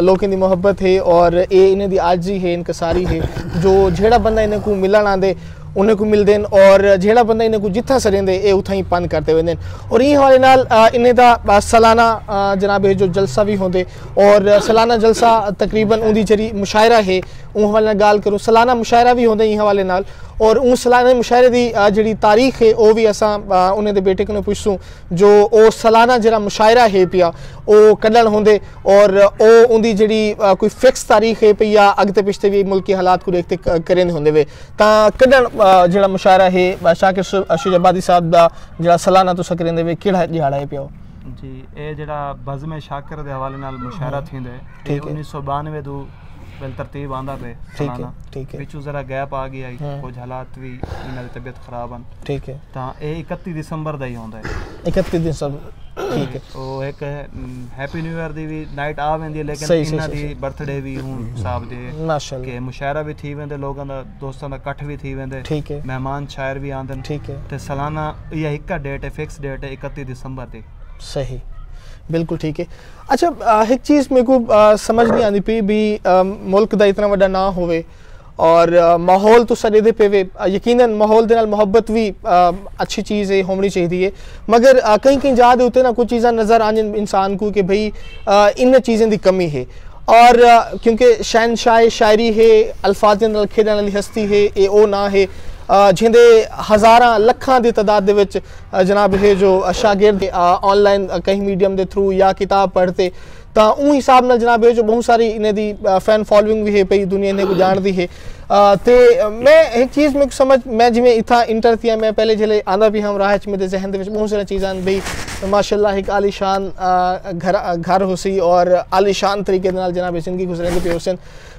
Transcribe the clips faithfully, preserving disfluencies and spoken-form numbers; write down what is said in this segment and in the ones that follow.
لوکیں دی محبت ہے اور اے انہیں دی عاجزی ہے، انکساری ہے جو جھیڑا بندہ انہیں کوں ملݨ آندے انہیں کوں ملدن اور جھیڑا بندہ انہیں کوں جتھاں سݙیندے اے اتھاں ہی پن کرتے ویندن۔ اور ایں حوالے نال انہیں دا سالانہ جناب ہے جو جلسہ وی ہوندے اور سالانہ جلسہ تقریبا اوندی جڑی مشاعرہ ہے اوں حوالے نال ڳالھ کروں، سالانہ مشاعرہ وی ہوندے ایں حوالے نال۔ اور اوں سالانہ مشاعرے دی جڑی تاریخ ہے او وی اساں انہیں دے بیٹے کنوں پچھسوں جو او سالانہ جڑا مشاعرہ ہے پیا او کڈھݨ ہوندے اور او اوندی جڑی کوئی فکس تاریخ ہے پئی یا اڳتے پچھتے وی ملکی حالات کوں ݙیکھتے کریندے ہوندے وے تاں کڈھݨ جڑا مشاعرہ ہے شاکر شجاع آبادی صاحب دا جڑا سالانہ تساں کریندے وے کیڑھا ݙیہاڑا ہے پیا؟ جی، اے جڑا بزم شاکر دے حوالے نال مشاعرہ تھیندا ہے، اے انیس سو بانوے دو بالترتیب آندا پئے سالانہ۔ وچوں ذرا گیپ آ ڳیا ہئی، کجھ حالات وی انہاں دی طبیعت خراب ہن۔ ٹھیک ہے۔ تاں اے اکتی دسمبر دا ہی ہوندا ہے۔ اکتی دسمبر، ٹھیک ہے۔ او ہک ہیپی نیو ایئر دی وی نائٹ آ ویندی ہے، لیکن انہاں دی برتھ ڈے وی ہوں حساب دے کہ مشاعرہ وی تھی ویندے، لوگاں دا دوستاں دا کٹھ وی تھی ویندے، مہمان شاعر وی آندن۔ ٹھیک ہے۔ تے سالانہ ایہا ہکا ڈیٹ ہے، فکس ڈیٹ ہے اکتی دسمبر دی۔ صحیح، بالکل ٹھیک ہے۔ اچھا، ہک چیز میکوں سمجھ نہیں آندی پئی بھی ملک دا اتنا وڈا ناں ہووے اور ماحول تساں ݙیہدے پئے وے، یقینا ماحول دے نال محبت وی اچھی چیز ہے، ہووݨی چاہیدی ہے، مگر کہیں کہیں جاہ دے اتے نا کچھ چیزاں نظر آندن انسان کوں کہ بھئی ان چیزیں دی کمی ہے۔ اور کیونکہ شہنشاہ شاعری ہے، الفاظ دے نال کھیݙݨ والی ہستی ہے، اے او ناں ہے جیندے ہزاراں لکھاں دی تعداد دے وچ جناب ہے جو شاگرد آن لائن کہیں میڈیم دے تھرو یا کتاب پڑھ تے تاں اوں حساب نال جناب ہے جو بہت ساری انہیں دی فین فالوئنگ وی ہے پئی، دنیا انہیں کوں ڄاݨدی ہے۔ تے میں ہک چیز میکوں سمجھ، میں جیویں اتھاں انٹر تھیاں، میں پہلے جلے آندا پیا ہم راہ وچ میرے ذہن دے وچ بہت سارا چیزاں ہن بھئی ماشاءاللہ ہک عالی شان گھر گھر ہوسی اور عالی شان طریقے دے نال جناب زندگی گزریندے پئے ہوسن،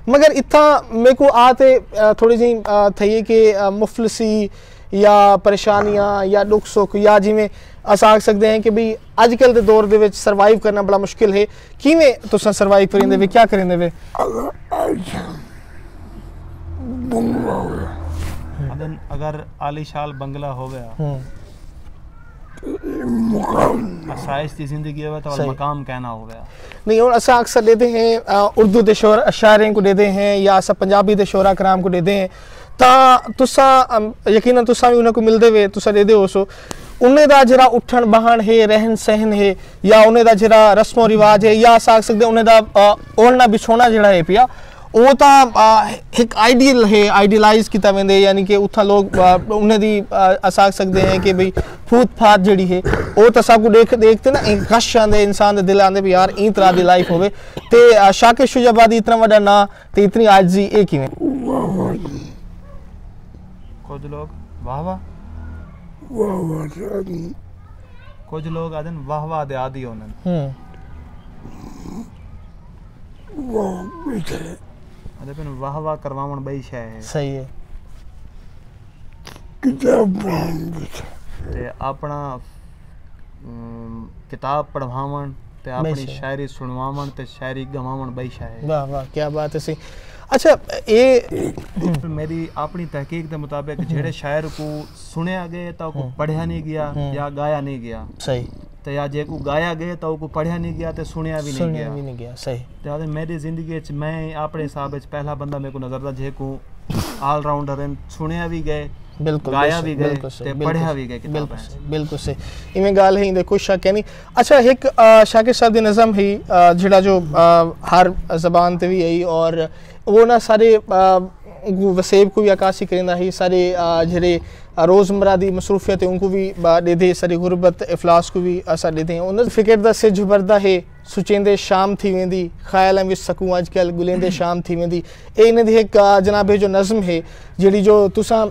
مگر اتھاں میکوں آ تے تھوڑی جی تھئی ہے کہ مفلسی یا پریشانیاں یا ݙکھ سکھ یا جیویں اساں آکھ سڳدے ہیں کہ بھئی اڄ کل دے دور دے وچ سروائیو کرنا بڑا مشکل ہے، کیویں تساں سروائیو کریندے وے، کیا کریندے وے؟ اگر عالیشان بنگلہ ہویا۔ اگر عالیشان بنگلہ ہویا۔ مقام آسائش دی زندگی ہویا تو مقام کہنا ہویا۔ نہیں، ہن اساں اکثر ݙیہدے ہیں اردو دے شعرا شاعریں کوں ݙیہدے ہیں یا اساں پنجابی دے شعرا کرام کوں ݙیہدے ہیں تاں تساں یقینا تساں وی انہاں کوں ملدے وے، تساں ݙیہدے ہوسو۔ انہیں دا جڑا اٹھݨ ٻہݨ ہے، رہن سہن ہے یا انہیں دا جڑا رسم و رواج ہے یا اساں آکھ سڳدے انہیں دا اوڑھݨا بچھوݨا جڑا ہے پیا او تاں ہک آئیڈیل ہے، آئیڈیلائز کیتا ویندے، یعنی کہ اتھاں لوگ انہیں دی اساں آکھ سڳدے ہیں کہ بھئی پھوت پھات جڑی ہے او تاں سب کوں ݙیکھ ݙیکھ تے نا غش آندے، انسان دے دل آندے بھئی یار ایں طرح دی لائف ہووے۔ تے شاکر شجاع آبادی اتنا وڈا ناں تے اتنی عاجزی اے کیویں؟ واہ واہ جی۔ کجھ لوگ واہ واہ۔ واہ واہ جی۔ کجھ لوگ آدھن واہ واہ دے عادی ہوندن۔ ہوں۔ واہ بیٹھے۔ آدھے پن واہ واہ کرواون بئی شے ہے۔ صحیح ہے۔ کتاب پڑھاون بیٹھے۔ تے اپنا کتاب پڑھواوݨ تے اپݨی شاعری سݨواوݨ تے شاعری ڳواوݨ ٻئی شے ہے۔ واہ واہ، کیا بات ہے سی۔ اچھا، اے میݙی اپݨی تحقیق دے مطابق جیڑھے شاعر کوں سݨیا ڳئے تاں اوکوں پڑھیا نی ڳیا یا ڳایا نی ڳیا۔ صحیح۔ تے یا جیکوں ڳایا ڳئے تاں اوکوں پڑھیا نی ڳیا تے سݨیا وی نی ڳیا۔ سݨیا وی نی ڳیا، صحیح۔ تے آہدے میݙی زندگی اچ میں اپݨے حساب اچ پہلا بندہ میکوں نظردا جیکوں آل راؤنڈر ہن، سݨیا وی ڳئے، بالکل، ڳایا وی ڳئے تے پڑھیا وی ڳئے کتاباں اچ۔ بالکل صحیح۔ ایویں ڳالھ ہے، ایندے کوئی شک کینی۔ اچھا، ہک شاکر صاحب دی نظم ہئی جیڑھا جو ہر زبان تے وی ہئی اور او نا سارے وسیب کوں وی عکاسی کریندا ہئی، سارے جیڑھے روزمرہ دی مصروفیت ہے اونکوں وی ݙیدھے، ساری غربت افلاس کوں وی اساں ݙیدھے۔ انہاں فکر دا سجھ ابھردا ہے، سچیندے شام تھی ویندی، خیالاں وچ سکوں اڄ کل ڳلیندے شام تھی ویندی۔ اے انہاں دی ہک جناب ہے جو نظم ہے جیڑھی جو تساں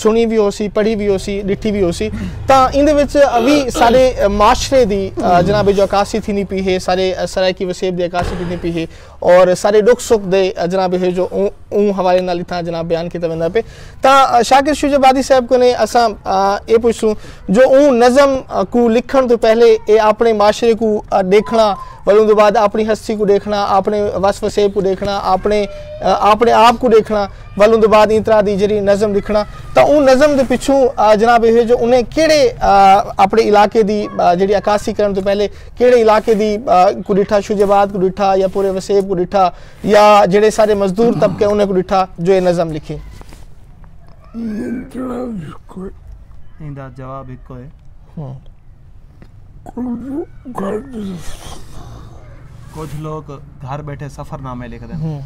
سݨی وی ہوسی، پڑھی وی ہوسی، ݙٹھی وی ہوسی، تاں ایندے وچ وی سارے معاشرے دی جناب ہے جو عکاسی تھیندی پئی ہے، سارے سرائیکی وسیب دی عکاسی تھیندی پئی ہے۔ اور سارے ݙکھ سکھ دے جناب ہے جو اوں اوں حوالے نال اتھاں جناب بیان کیتا ویندا پئے۔ تاں شاکر شجاع آبادی صاحب کنے اساں اے پچھسوں جو اوں نظم کوں لکھݨ توں پہلے اے اپݨے معاشرے کوں ݙیکھݨا ول اوندے بعد اپݨی ہستی کوں ݙیکھݨا، اپݨے وس وسیب کوں ݙیکھݨا، اپݨے، آ، اپݨے آپ کوں ݙیکھݨا، ول اوندے بعد ایں طرح دی جیڑھی نظم لکھݨا۔ تاں اوں نظم دے پچھوں، آ، جناب، اے جو انہیں کیڑھے، آ، اپݨے علاقے دی، آ، جیڑھی عکاسی کرݨ توں پہلے کیڑھے علاقے دی، آ، کوں ݙٹھا، شجاع آباد کوں ݙٹھا یا پورے وسیب کوں ݙٹھا یا جیڑھے سارے مزدور طبقے انہیں کوں ݙٹھا جو اے نظم لکھی؟ ایندا جواب ہکو ہے۔ ہوں۔ کجھ لوگ گھر بیٹھے سفر نامے لکھدن۔ ہوں۔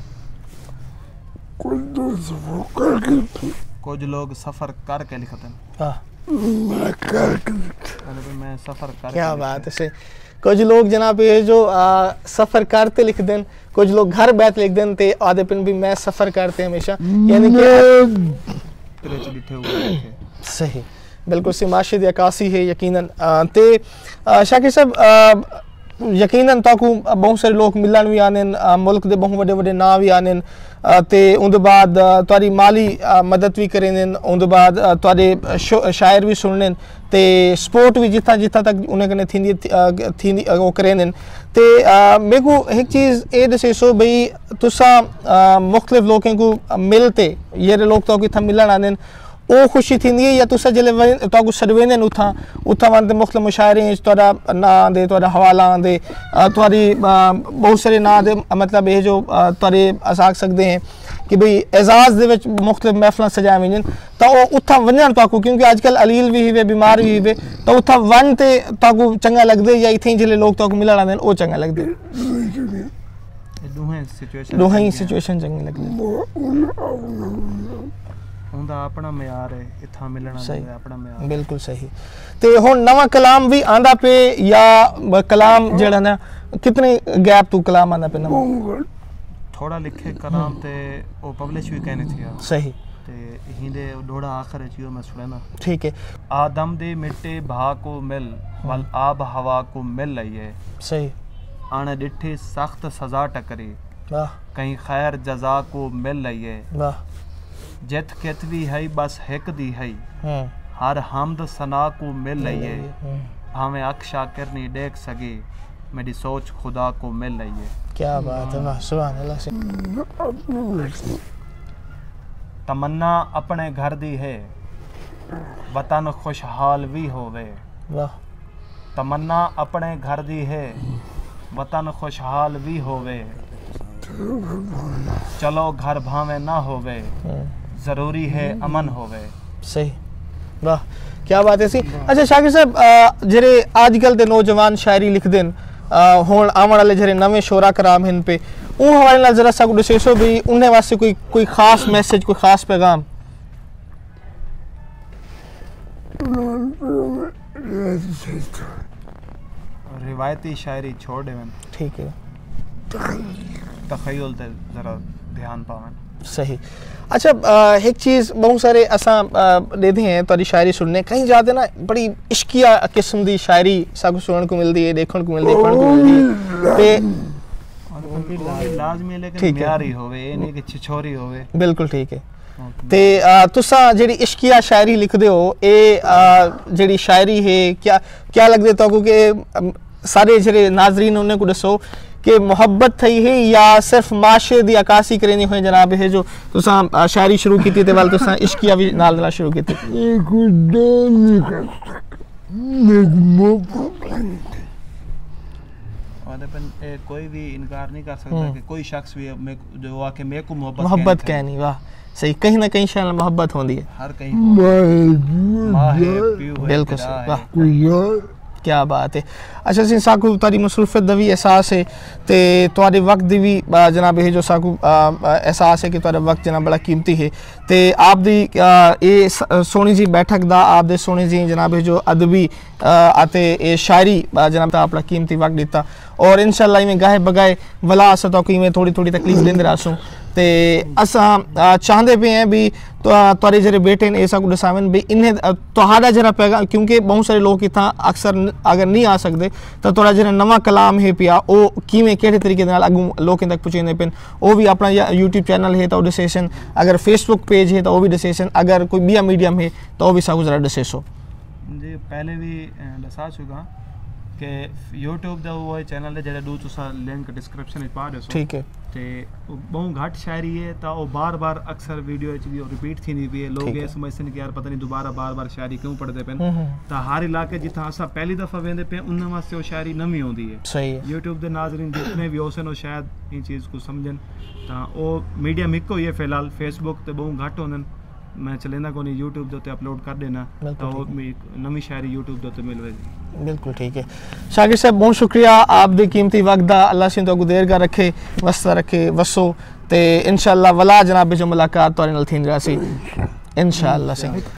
کجھ لوگ سفر کر کے لکھدن۔ میں کر کے لکھیا۔ کیا بات ہے۔ کجھ لوگ جناب اے جو، آ، سفر کر تے لکھدن، کجھ لوگ گھر بیٹھ لکھدن تے آہدے پن بھی میں سفر کر تے ہمیشہ، یعنی کہ صحیح، بالکل سی معاشرے دی عکاسی ہے یقیناً۔ آ، تے، آ، شاکر صاحب، آ، یقیناً تہاکوں بہت سارے لوگ ملݨ وی آندن، آ، ملک دے بہت وݙے وݙے ناں وی آندن، آ، تے اوندے بعد، آ، تہاݙی مالی، آ، مدد وی کریندن، اوندے بعد، آ، تہاݙے شو-، شاعر وی سݨدن تے سپورٹ وی جتھاں جتھاں تک انہیں کنے تھیندی ہے، تھی-، آ، تھیندی، آ، او کریندن۔ تے، آ، میکوں ہک چیز اے ݙسیسو بھئی تساں، آ، مختلف لوکیں کوں مل تے، جیڑھے لوگ تہاکوں اتھاں ملݨ آندن، او خوشی تھیندی ہے یا تساں جیلے ون-، تہاکوں سݙویندن اتھاں، اتھاں ون تے مختلف مشاعریں اچ تہاݙا ناں آندے، تہاݙا حوالہ آندے، آ، تہاݙی، آ، بہت سارے ناں دے، مطلب اے جو، آ، تہاݙے اساں آکھ سڳدے ہیں کہ بھئی اعزاز دے وچ مختلف محفلاں سجائے ویندن، تاں او اتھاں ونڄݨ تہاکوں، کیونکہ اڄ کل علیل وی ہوے، بیمار وی ہوے، تاں اتھاں ونڄ تے تہاکوں چنڳا لڳدے یا اتھیں جیلے لوگ تہاکوں ملݨ آندن او چنڳا لڳدے؟ اے ݙوہیں سچویشن ݙوہیں چنڳیاں۔ سچویشن چنڳی لڳدی۔ اوندا اپݨا معیار ہے، اتھاں ملݨ آندے صحیح۔ اپݨا معیار۔ بالکل صحیح۔ تے ہݨ نواں کلام وی آندا پئے یا ب-، کلام جیڑھا نا کتنے گیپ توں کلام آندا پئے نواں؟ تھوڑا لکھے کلام تے او پبلش وی کائنی تھیا۔ صحیح۔ تے ایندے ݙوہڑا آخر اچ ایہو میں سݨینا۔ ٹھیک ہے۔ آدم دی مٹی بھا کوں مل، ول آب ہوا کوں مل لئیے۔ صحیح۔ اݨ ݙٹھی سخت سزا ٹکری، واہ۔ کہیں خیر جزا کوں مل لئیے۔ واہ۔ جتھ کتھ وی ہئی بس ہک دی ہئی، ہوں۔ ہر حمد ثنا کوں مل مل لئیے۔ لئیے، ہوں۔ بھانویں اکھ شاکر نی ݙیکھ سڳی، میݙی سوچ خدا کوں مل لئیے۔ کیا بات ہے، واہ، سبحان اللہ سے۔ تمنا اپݨے گھر دی ہے، وطن خوشحال وی ہووے۔ واہ۔ تمنا اپݨے گھر دی ہے، وطن خوشحال وی ہووے۔ چلو گھر بھانویں نہ ہووے، ہوں۔ ضروری ہے امن ہووے۔ صحیح۔ واہ، کیا بات ہے سی۔ اچھا شاکر صاحب، آ، جیڑھے اڄ کل دے نوجوان شاعری لکھدن، آ، ہݨ آوݨ والے جیڑھے نویں شعراء کرام ہن پئے، اوں حوالے نال ذرا ساکوں ݙسیسو بھئی انہیں واسطے کوئی، کوئی خاص میسج، کوئی خاص پیغام؟ روایتی شاعری چھوڑ ݙیون۔ ٹھیک ہے۔ تخیل تے ذرا دھیان پاون۔ صحیح۔ اچھا، آ، ہک چیز بہت سارے اساں، آ، ݙیدھے ہیں تہاݙی شاعری سݨنے، کہیں جاتے نا بڑی عشقیہ قسم دی شاعری ساکوں سݨݨ کوں ملدی ہے، ݙیکھݨ کوں ملدی ہے، پڑھݨ کوں ملدی ہے۔ تے لازمی ہے، لیکن ٹھیک ہے۔ معیاری ہووے، اے نہیں کہ چھچھوری ہووے۔ بالکل ٹھیک ہے۔ تے، آ، تساں جیڑھی عشقیہ شاعری لکھدے ہو، اے، آ، جیڑھی شاعری ہے، کیا، کیا لڳدے تہاکوں کہ، ام، سارے جیڑھے ناظرین انہیں کوں ݙسو کہ محبت تھئی ہے یا صرف معاشرے دی عکاسی کریندے ہوئے جناب ہے جو تساں، آ، شاعری شروع کیتی تے ول تساں عشقیہ وی نال نال شروع کیتی؟ اے کوئی ڈان نہیں کر سکتا۔ میکوں محبت نہیں تھی۔ آہدے پن، اے کوئی وی انکار نہیں کر سڳدا ہوں۔ کہ کوئی شخص وی میک-، جو آکھے میکوں محبت محبت کائنی تھئی۔ کائنی، واہ۔ صحیح، کہیں نہ کہیں شے نال محبت ہوندی ہے۔ ہر کہیں ماں ہے، ماں ہے، پیو ہے، بالکل بھرا صحیح، ہے۔ واہ۔ کوئی یار۔ کیا بات ہے۔ اچھا سی، ساکوں تہاݙی مصروفیت دا وی احساس ہے تے تہاݙے وقت دی وی، آ، جناب ہے جو ساکوں، آ، آ، احساس ہے کہ تہاݙا وقت جناب بڑا قیمتی ہے۔ تے آپ دی، آ، اے س-، سوہݨی جی بیٹھک دا، آپ دے سوہݨے جی جناب ہے جو ادبی، آ، اتے اے شاعری، آ، جناب تاں اپݨا قیمتی وقت ݙتا۔ اور انشاءاللہ ایویں گاہے بگاہے ولا اساں تہاکوں ایویں تھوڑی تھوڑی تکلیف ݙیندے رہسوں۔ تے اساں، آ، چاہندے پئے ہیں بھی تو، آ، تہاݙے جیڑھے بیٹے ہیں، اے ساکوں ݙساون بھی انہیں، آ، تہاݙا جیڑھا پیغام، کیونکہ بہت سارے لوگ اتھاں اکثر ن-، اگر نہیں آ سڳدے، تاں تہاݙا جیڑھا نواں کلام ہے پیا، او کیویں کیڑھے طریقے دے نال اڳوں لوکیں تک پہنچیندے پن۔ او وی اپݨا یا یوٹیوب چینل ہے تاں او ݙسیسن، اگر فیس بک پیج ہے تاں او وی ݙسیسن، اگر کوئی ٻیا میڈیم ہے تاں او وی ساکوں ذرا ݙسیسو۔ جی، پہلے بھی، اے، ݙسا چکا۔ کہ یوٹیوب دا وہ چینل ہے جڑا ڈو تسا لنک ڈسکرپشن وچ پا ڈیسو۔ ٹھیک ہے۔ تے بہوں گھٹ شاعری ہے، تا او بار بار اکثر ویڈیو وچ بھی ریپیٹ تھیندی پی ہے۔ لوگ ٹھیک ہے۔ یہ سمجھتے ہیں کہ یار پتہ نہیں دوبارہ بار بار شاعری کیوں پڑھتے پن۔ ہوں ہوں۔ تا ہر علاقے جتھاں اسا پہلی دفعہ ویندے پے، انہاں واسطے وہ شاعری نوی ہوندی ہے۔ صحیح ہے۔ یوٹیوب دے ناظرین جتنے بھی ہوسن، وہ شاید ان چیز کو سمجھن۔ تا او میڈیم ہک ہوئی ہے فی الحال، فیس بک تے بہوں گھٹ ہوندن۔ میں چلیندا کونی، یوٹیوب دے تے اپلوڈ کر ڈینا، بالکل تا او ٹھیک ہے۔ می-، نوی شاعری یوٹیوب دے تے مل ویسی۔ بالکل ٹھیک ہے۔ شاکر صاحب، بہت شکریہ آپ دی قیمتی وقت دا۔ اللہ سائیں تہاکوں دیر کر رکھے، وسدا رکھے، وسو، تے انشاءاللہ ولا جناب جو ملاقات تہاڈے نال تھیندی رہسی۔ انشاءاللہ سائیں۔